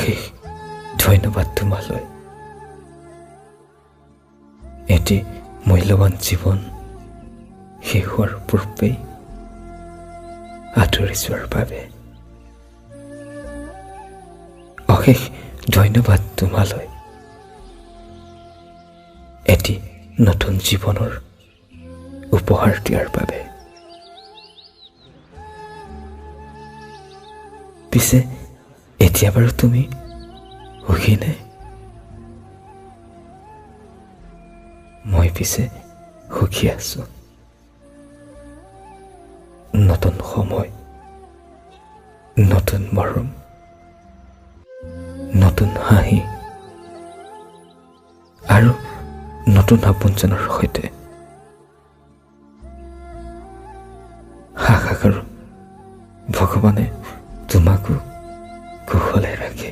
অশেষ ধন্যবাদ তোমালৈ, এটি মূল্যৱান জীৱন শেষ হোৱাৰ পূৰ্বেই আঁতৰি যোৱাৰ বাবে। অশেষ ধন্যবাদ তোমালৈ, এটি নতুন জীৱনৰ উপহাৰ দিয়াৰ বাবে। পিছে এতিয়া বাৰু তুমি সুখী নে? মই পিছে সুখী আছো। নতুন সময়, নতুন মৰম, নতুন হাঁহি আৰু নতুন আপোনজনৰ সৈতে। আশা কৰোঁ ভগৱানে তোমাকো কুশলে ৰাখে।